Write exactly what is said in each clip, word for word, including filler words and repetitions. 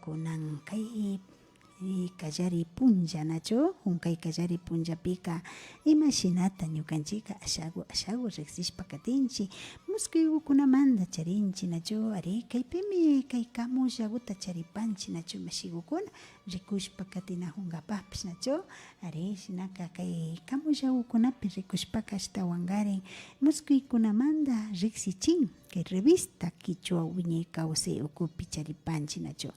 Kunan kay, eh, kallari punlla, nachu? Hunkay kallari punllapika imashinata ñukanchikka ashagu ashagu riksishpa katinchik muskuygukunamanta charinchik, nachu? Ari, kaypimi kay kamullaguta charipanchik, nachu, mashigukuna? Rikushpa katinajunkapakpish, nachu? Ari, shinaka kay kamullagukunapi rikushpaka ashtawankarin muskuykunamanta riksichin. Kay revista Kichwa Wiñay Kawsay ukupi charipanchik, nachu?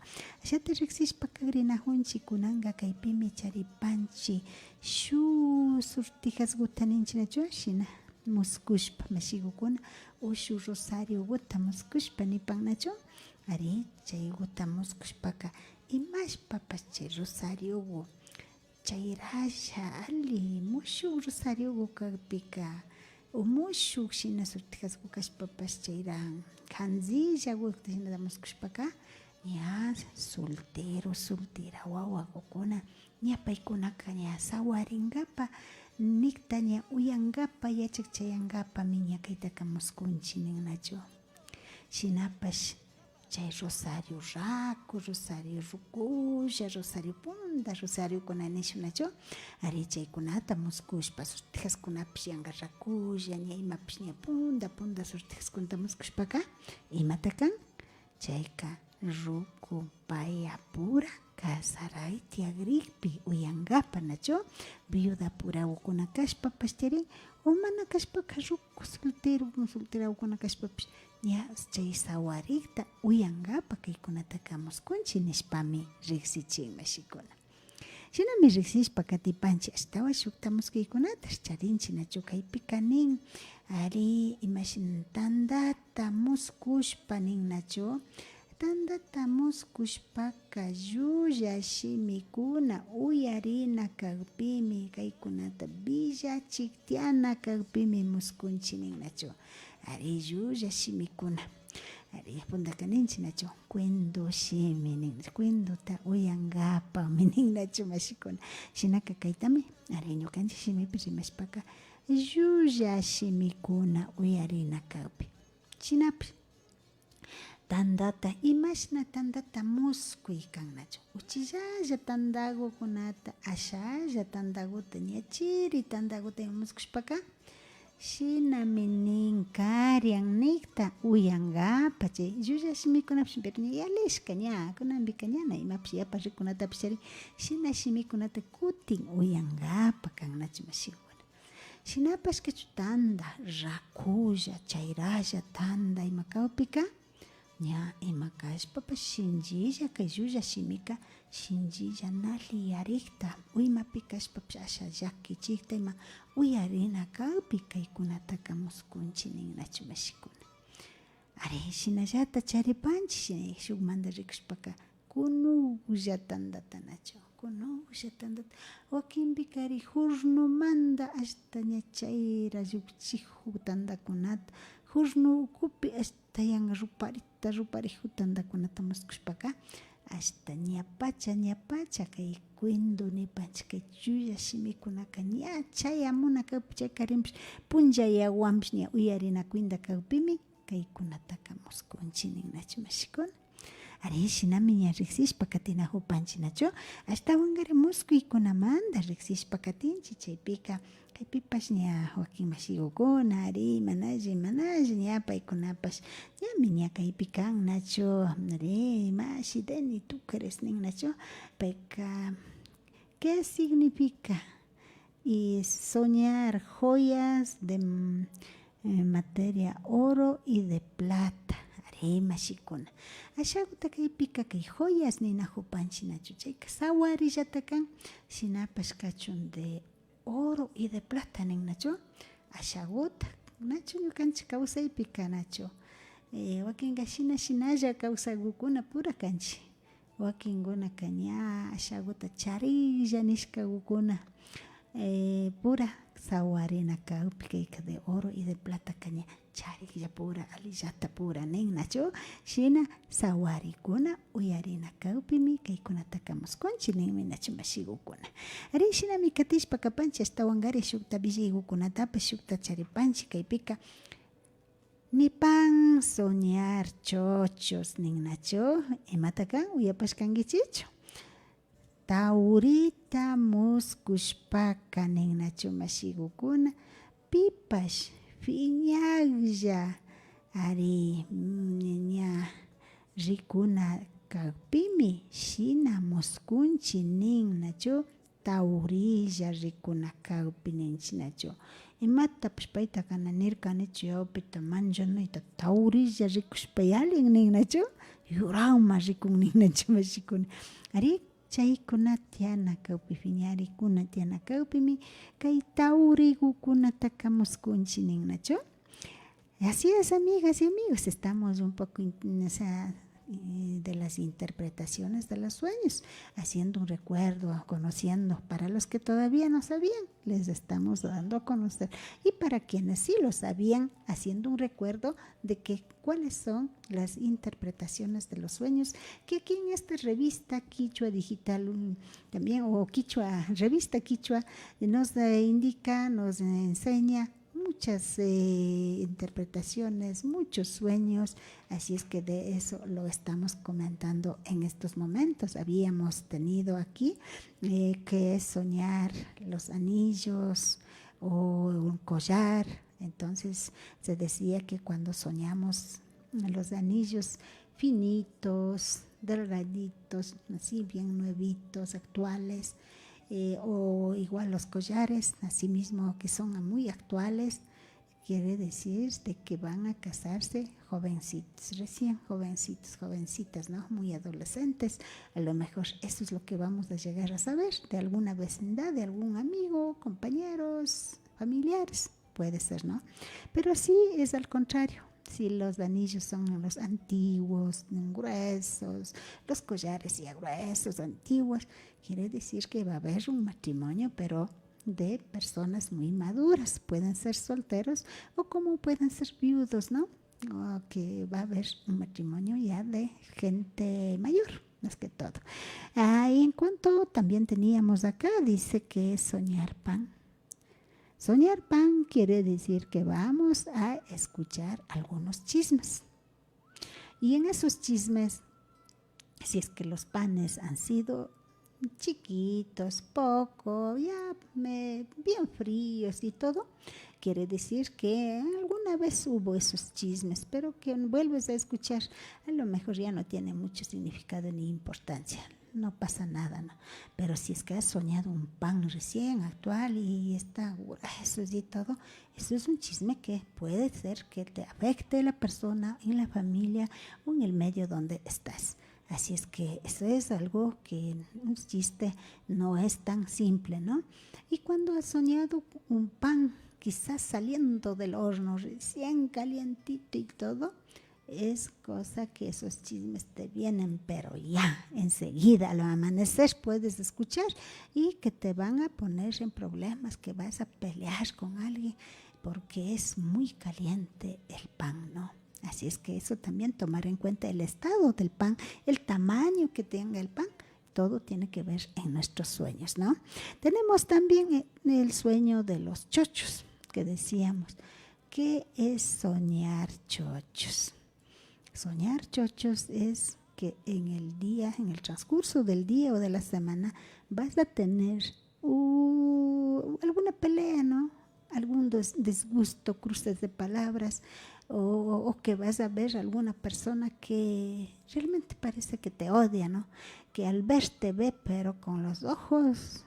Ashata riksishpa kagrinajunchik, kunanka kaypimi charipanchik shuk sortijasguta ninchik, nachu? Shina muskushpa, mashigukuna, ushu rosarioguta muskushpa nipan, nachu? Ari, chayguta muskushpaka imashpapash chay rosariogu chayralla ali mushuk rosariogu kakpika, o mushuk shina sortijasgu kashpapash chayra kanzilla gukta shinata muskushpaka, ña soltero, soltera wawagukuna, ña paykunaka ña sawarinkapa nikta ña uyankapa yachak chayankapami ña kaytaka muskunchik nin, nachu? Shinapash chay rosario raku, rosario rukulla, rosario punta, rosariokuna nishun, nachu? Ari, chaykunata muskushpa, sortijaskunapish yanka rakulla, ña imapish ña punta punta sortijaskunata muskushpaka, imata kan? Chayka ruku payapura casaray tiyagrikpi uyankapa, nachu? Viuda puragukuna kashpapash charin, o mana kashpaka ruku soltero, solteragukuna kashpapish ña chay sawarikta uyankapa kaykunataka muskunchik nishpami riksichin, mashikuna. Shinami riksishpa katipanchik, ashtawan shukta muskuykunatash charinchik, nachu? Kaypika nin, ari, imashina tandata muskushpa nin, nachu? Tandata muskushpaka llulla shimikuna uyarina kakpimi, kaykunata villachik tiana kakpimi muskunchik nin, nachu? Ari, llulla shimikuna. Ari, puntaka ninchik, nachu? Cuento shimi nin, cuentota uyankapami nin, nachu, mashikuna? Shinaka kaytami, ari, ñukanchik shimipi rimashpaka llulla shimikuna uyarina kakpi. Shinapish tandata, imashna tandata muskuy kan, nachu? Uchillalla tandagukunata, ashalla tandaguta, ña chiri tandaguta ima muskushpaka, shinami nin karian nikta uyankapa chay llulla shimikunapish, pero ña yalishka ña, kunanpika ñana imapish yapa rikunatapish charin, shina shimikunata kutin uyankapa kan, nachu, mashikuna? Shinapash kachun tanda rakulla, chayralla tanda ima kakpika, ña ima kashpapash shinchilla kay llulla shimika, shinchilla na liyarikta, o imapi kashpapash asha llakichikta ima uyarina kakpi kaykunataka muskunchik nin, nachu, mashikuna? Ari, shinallata charipanchik, shina shukmanta rikushpaka, kunulla tandata, nachu? Kunulla tandata. Wakinpika ari hurnumanta ashta ña chayra llukchikuk tandakunata, hurnu ukupi ashta yanka ruparita, ruparikuk tandakunata muskushpaka, ashta ñapacha, ñapacha kay cuento nipanchik, kay llulla shimikunaka ña chayamuna kakpi, chaykarinpish punllayawanpish ña uyarina cuenta kakpimi, kaykunataka muskunchik nin, nachu, mashikuna? Ari, shinami ña riksishpa katinakupanchik, nachu? Ashtawankari muskuykunamanta riksishpa katinchik, chaypika kaypipash ña wakin mashikukuna, ari, imanalla, imanalla, ña paykunapash ñami ña kaypi kan, nachu? Ari, mashi Deni Tucares nin, nachu? Payka, ¿qué significa? Y soñar joyas de, mm, eh, materia oro y de plata. Ari, mashikuna. Ashakuta kaypika kay joyas ninakupanchik, nachu? Chayka sawarillata kan, shinapash kachun de oro y de plata nin, nachu? Ashakuta, nachu? Ñukanchik kawsaypika, nachu? Eh, wakinka shina shinalla kawsakukuna pura kanchik. Wakinkunaka ña ashakuta chariklla nishkakukuna, eh, pura sawarina kakpi kayka de oro y de plataka ña chariklla pura, alillata pura nin, nachu? Shina sawarikuna uyarina kakpimi kaykunataka muskunchik ninmi, nachu, mashikukuna? Ari, shinami katishpa kapanchik, ashtawankari shukta willaykukunatapash shukta charipanchik kaypika. Nipan soñar chochos ninnachu? Imata kan? Uyapashkankichichu? Taurita muskushpaka ninnachu mashigukuna? Pipash fiñaklla, ari, mm, ña rikuna kakpimi shina muskunchi ninnachu? Taurilla rikuna kakpi ninchi nachu? Imatapash paytaka na nirkanichu yaupita manllanayta, taurilla rikushpa yalin ninnachu? Yurakman rikun ninnachu mashikuna? Ari, chaykuna tiyana kakpi, fiñarikuna tiyana kakpimi kay taurigukunataka muskunchi ninnachu? Así es, amigas y amigos, estamos un poco in-, o sea, eh, de las interpretaciones de los sueños, haciendo un recuerdo, conociendo, para los que todavía no sabían, les estamos dando a conocer. Y para quienes sí lo sabían, haciendo un recuerdo de que cuáles son las interpretaciones de los sueños, que aquí en esta revista Quichua Digital, mm, también, o Quichua, revista Quichua, nos, eh, indica, nos enseña muchas, eh, interpretaciones, muchos sueños, así es que de eso lo estamos comentando en estos momentos. Habíamos tenido aquí, eh, que es soñar los anillos o un collar. Entonces se decía que cuando soñamos los anillos finitos, delgaditos, así bien nuevitos, actuales, eh, o igual los collares, así mismo que son muy actuales, quiere decir de que van a casarse jovencitos, recién jovencitos, jovencitas, ¿no? Muy adolescentes. A lo mejor eso es lo que vamos a llegar a saber de alguna vecindad, de algún amigo, compañeros, familiares, puede ser, ¿no? Pero así es al contrario. Si los anillos son los antiguos, gruesos, los collares ya gruesos, antiguos, quiere decir que va a haber un matrimonio, pero de personas muy maduras. Pueden ser solteros o como pueden ser viudos, ¿no? O que va a haber un matrimonio ya de gente mayor, más que todo. Ah, y en cuanto también teníamos acá, dice que soñar pan. Soñar pan quiere decir que vamos a escuchar algunos chismes. Y en esos chismes, si es que los panes han sido chiquitos, poco, ya me, bien fríos y todo, quiere decir que alguna vez hubo esos chismes, pero que vuelves a escuchar, a lo mejor ya no tiene mucho significado ni importancia. No pasa nada, ¿no? Pero si es que has soñado un pan recién actual y está grueso y todo, eso es un chisme que puede ser que te afecte la persona, en la familia o en el medio donde estás. Así es que eso es algo que un chiste no es tan simple, ¿no? Y cuando has soñado un pan, quizás saliendo del horno, recién calientito y todo, es cosa que esos chismes te vienen, pero ya, enseguida, al amanecer puedes escuchar y que te van a poner en problemas, que vas a pelear con alguien, porque es muy caliente el pan, ¿no? Así es que eso también, tomar en cuenta el estado del pan, el tamaño que tenga el pan, todo tiene que ver en nuestros sueños, ¿no? Tenemos también, eh, el sueño de los chochos, que decíamos. ¿Qué es soñar chochos? Soñar chochos es que en el día, en el transcurso del día o de la semana, vas a tener, uh, alguna pelea, ¿no? Algún des-, disgusto, cruces de palabras, o, o que vas a ver alguna persona que realmente parece que te odia, ¿no? Que al verte ve, pero con los ojos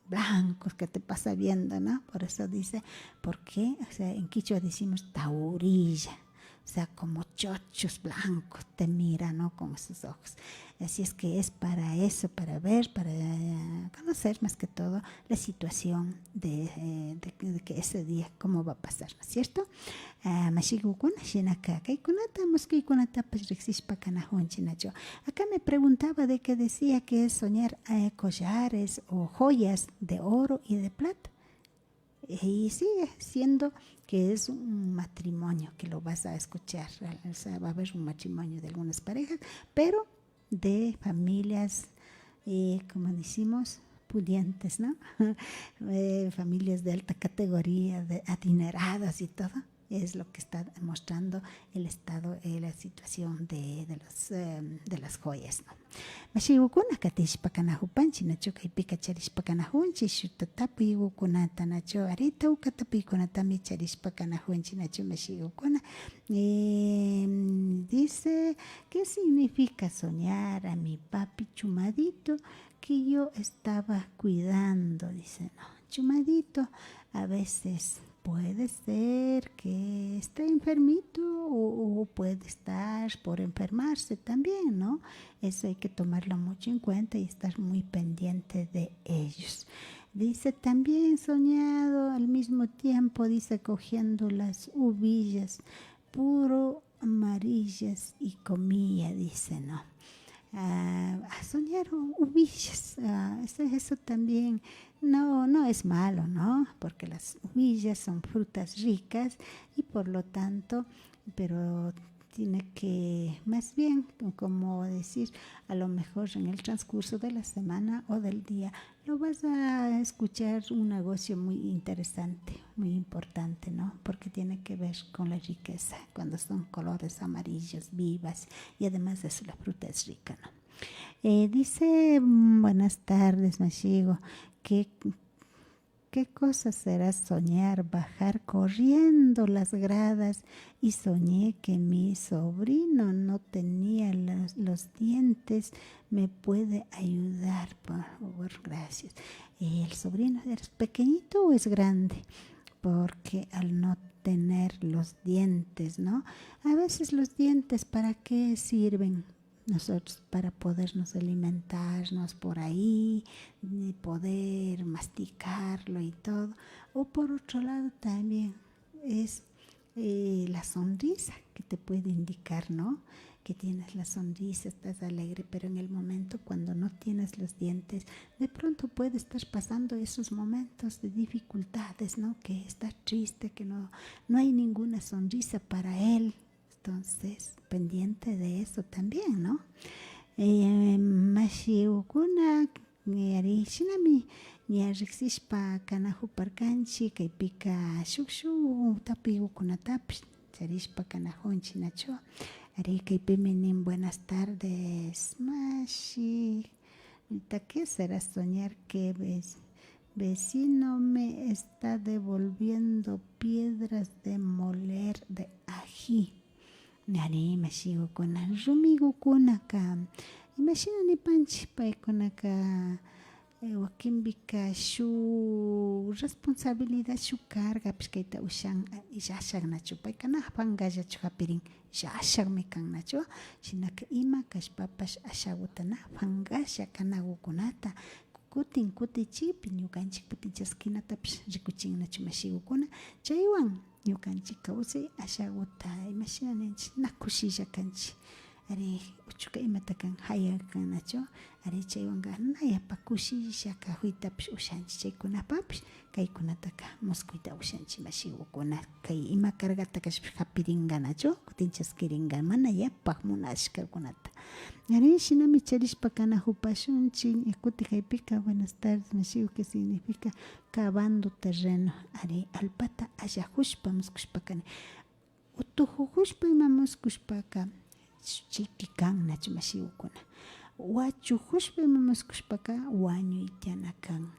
blancos que te pasa viendo, ¿no? Por eso dice, ¿por qué? O sea, en quichua decimos taurilla, o sea, como chochos blancos te mira, ¿no? Con esos ojos. Así es que es para eso, para ver, para, eh, conocer más que todo la situación de, eh, de, de que ese día cómo va a pasar, ¿no es cierto? Ah, mashigukuna, shinaka kaykunata, muskuykunatapash riksishpa kanajunchi nachu. Acá me preguntaba de que decía que es soñar, eh, collares o joyas de oro y de plata. Y sigue siendo que es un matrimonio que lo vas a escuchar, o sea, va a haber un matrimonio de algunas parejas, pero de familias, eh, como decimos, pudientes, ¿no? Eh, familias de alta categoría, de adineradas y todo. Es lo que está demostrando el estado, eh, la situación de, de los, em, de las joyas, ¿no? Mashigukuna katishpa kanajupanchi, nachu, kaypika charishpa kanajunchi, shukta tapuygukunata, nachu, ari, tawka tapuykunatami charishpa kanajunchi, nachu, mashigukuna. Em, dice, ¿qué significa soñar a mi papi chumadito que yo estaba cuidando? Dice, ¿no? Chumadito, a veces puede ser que esté enfermito o, o puede estar por enfermarse también, ¿no? Eso hay que tomarlo mucho en cuenta y estar muy pendiente de ellos. Dice, también soñado al mismo tiempo, dice, cogiendo las uvillas, puro amarillas y comía, dice, ¿no? Ah, a soñar u-, uvillas, ah, eso, eso también no, no es malo, ¿no? Porque las uvillas son frutas ricas y por lo tanto, pero tiene que, más bien, como decir, a lo mejor en el transcurso de la semana o del día, lo vas a escuchar un negocio muy interesante, muy importante, ¿no? Porque tiene que ver con la riqueza, cuando son colores amarillos, vivas, y además es, la fruta es rica, ¿no? Eh, dice, mm, buenas tardes, mashigu. ¿Qué, qué cosa será soñar bajar corriendo las gradas y soñé que mi sobrino no tenía los, los dientes? ¿Me puede ayudar, por favor? Gracias. ¿El sobrino es pequeñito o es grande? Porque al no tener los dientes, ¿no? A veces los dientes, ¿para qué sirven? Nosotros para podernos alimentarnos por ahí, de poder masticarlo y todo. O por otro lado también es, eh, la sonrisa que te puede indicar, ¿no? Que tienes la sonrisa, estás alegre, pero en el momento cuando no tienes los dientes, de pronto puede estar pasando esos momentos de dificultades, ¿no? Que está triste, que no, no hay ninguna sonrisa para él. Entonces, pendiente de eso también, ¿no? Eh, mashigukuna, eh, ari shinami ña riksishpa kanajuparkanchi, kaypika shuk shuk tapuygukunatapish charishpa kanajunchi, nachu. Ari, kaypimi nin, buenas tardes, mashi. ¿Qué será soñar que ves-, vecino me está devolviendo piedras de moler de ají? Ari, mashigukuna, rumigukunaka, imashina nipanchi, paykunaka, eh, wakinpika shuk responsabilidad, shuk cargapish kayta ushan, eh, llashak, nachu, payka na pankallachu japirin, llashakmi kan, nachu. Shinaka ima kashpapash ashaguta na pankalla kanagukunata kutin kutichikpi ñukanchik kutin chaskinatapish rikuchin, nachu, mashigukuna. Chaywan ñukanchik kawsay ashaguta, imashina ninchik, na kushilla kanchik. Ari, uchuka imata kan, jayak kan, nachu. Ari, chaywanka na yapa kushilla kajuytapish ushanchik, chaykunapapish kaykunataka muskuyta ushanchik, mashigukuna. Kay ima cargata kashpa japirinka, nachu, kutin chaskirinka, mana yapak munashkakunata. Ari, shinami charishpa kanajupashunchik. Ña kutin kaypika, buenas tardes, mashigu, ¿qué significa cavando terreno? Ari, allpata allajushpa muskushpaka, utujujushpa ima muskushpaka, chiki kan, nachu, mashigukuna. Wachujushpa ima muskushpaka, wañuy tiana kan.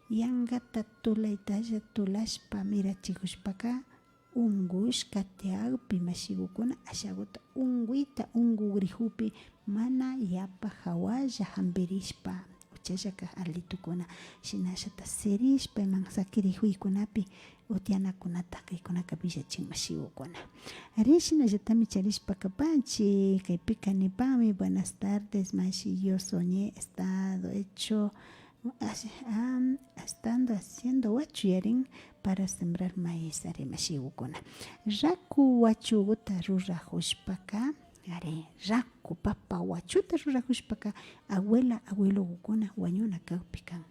Yankata tulaytalla tulashpa mirachijushpaka, unkushka tiakpi, mashigukuna, ashaguta unkuyta unkugrijupi mana yapa jawalla jampirishpa, uchalla kak alitukuna, shinallata sirishpa iman sakirijuykunapi utianakunata kaykunaka villachin, mashigukuna. Ari, shinallatami charishpa kapanchik, kaypika nipanmi, buenas tardes, mashi, yo soñé estado hecho, haci-, am, estando haciendo wachu yarin para sembrar maíz, ari, mashigukuna. Raku wachuguta rurajushpaka, ari, raku papa wachuta rurajushpaka, abuela, abuelogukuna wañuna kakpi kan.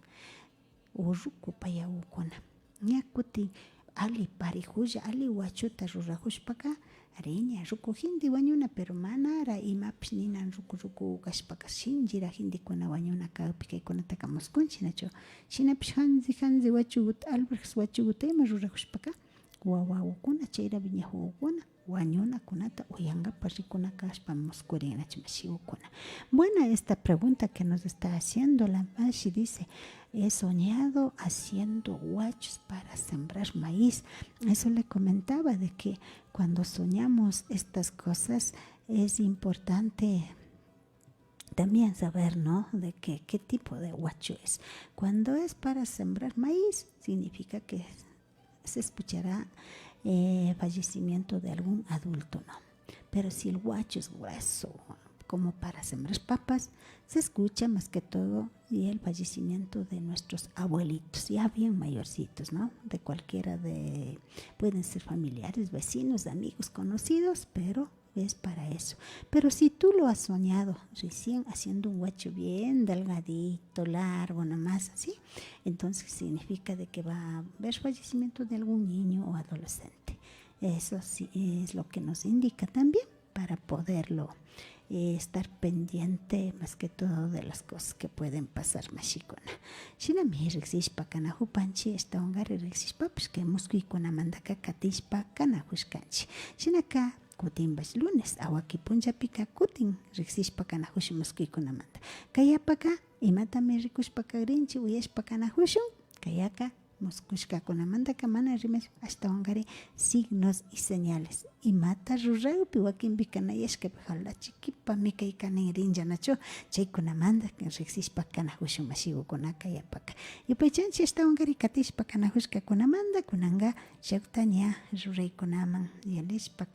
O ruku payagukuna. Ña kutin ali parijulla, ali wachuta rurajushpaka, ari, ña ruku jinti wañuna, pero manara imapish ninan ruku ruku kashpaka, shinllira jintikuna wañuna kakpi kaykunataka muskunchik, nachu. Shinapish jansi, jansi wachuguta, alberjas wachuguta ima rurajushpaka, wawakuna, chayra wiñajukuna wañunakunata uyankapak rikuna kashpa muskurinachik mashikuna. Buena esta pregunta que nos está haciendo la mashi, dice, he soñado haciendo huachos para sembrar maíz. Eso le comentaba de que cuando soñamos estas cosas es importante también saber, ¿no? De que, qué tipo de huacho es. Cuando es para sembrar maíz, significa que se escuchará eh, fallecimiento de algún adulto, ¿no? Pero si el huacho es grueso, como para sembrar papas, se escucha más que todo y el fallecimiento de nuestros abuelitos, ya bien mayorcitos, ¿no? De cualquiera de, pueden ser familiares, vecinos, amigos, conocidos, pero es para eso. Pero si tú lo has soñado recién haciendo un huacho bien delgadito, largo nomás, así, entonces significa de que va a haber fallecimiento de algún niño o adolescente. Eso sí es lo que nos indica también para poderlo eh, estar pendiente más que todo de las cosas que pueden pasar mashikuna. Shinami riksishpa kanajupanchik, ashtawankari riksishpapish kay muskuykunamantaka katishpa kanajushkanchik. Shinaka kutinpash lunes awaki punllapika kutin riksishpa kanajushun muskuykunamanta. Kayapaka imatami rikushpa kagrinchik, uyashpa kanajushun. Kayaka muskushkakunamantaka mana rimash, ashtawankari signos y señales. Imata rurakpi wakinpi kanayashkapi jalachi kipami kayka ninrinlla nachu, chaykunamanta riksishpa kanajushun mashigukuna kayapaka. Yupaychanchik ashtawankari katishpa kanajushkakunamanta kunanka shukta ña ruraykunaman yalishpa